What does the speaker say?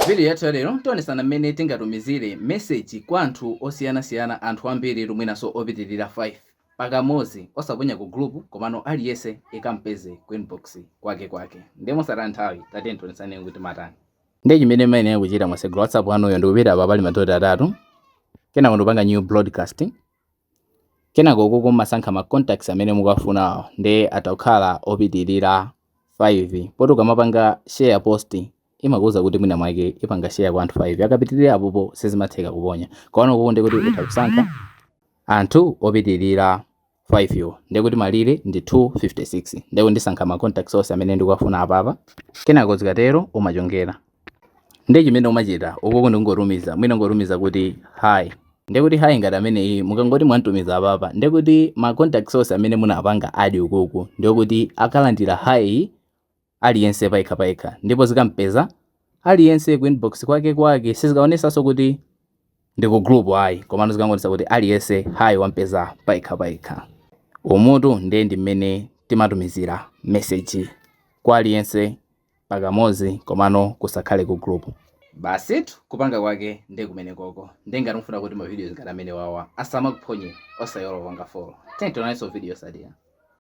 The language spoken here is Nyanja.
Video yathu yalero tionesana mmene tingatumizire message kwa anthu osiyanasiyana, anthu ambiri, mwinanso opitirira 5 pakamodzi, osaponya ku group, komano aliyense ikampeze ku inbox kwake kwake. Ndiye mosataya nthawi, tatiyeni tionesane kuti matani. Ndiye chimene muyenera kuchita, mwatsegula WhatsApp wanuyo ndikupita apa pali madoti atatu, kenako ndikupanga new broadcast, kenako uku kumasankha ma contacts amene mukafunawo. Ndi atakhala opitirira 5, poti ukamapanga share post imakuwuza kuti mwina mwake ipanga share kwa anthu 5, akapitirira apopo sizimatheka kuponya. Komano uku ndikuti utha kusankha anthu opitirira 5 yo, ndikuti malire ndi 256. Ndikuti ndisankha ma contacts onse amene ndikuwafuna apapa. Kenako zikatero umachongera. Ndi chimene umachita ukuku ndingotumiza, mwina ngotumiza kuti hi. Ndikuti hi ngati ameneyi mukangoti mwantumiza apapa, ndikuti ma contacts onse amene munapanga add ukuku ndikuti akalandira hi aliyense payekha payekha, ndipo zikampeza aliyense ku inbox kwake kwake. Sizikaonesanso kuti ndi ku group ayi, komano zikangonesa kuti aliyense hi wampeza payekha payekha. Umutu ndiye ndi mmene timatumizira message kwa aliyense pakamodzi, komano kusakhale ku group. Basitu, kupanga kwake ndi kumene koko. Ndiye ngati mufuna kuti ma videos ngati amene wawa asamakuphonye, osayiwala kupanga follow. Tiyeni tionanso video yotsatira.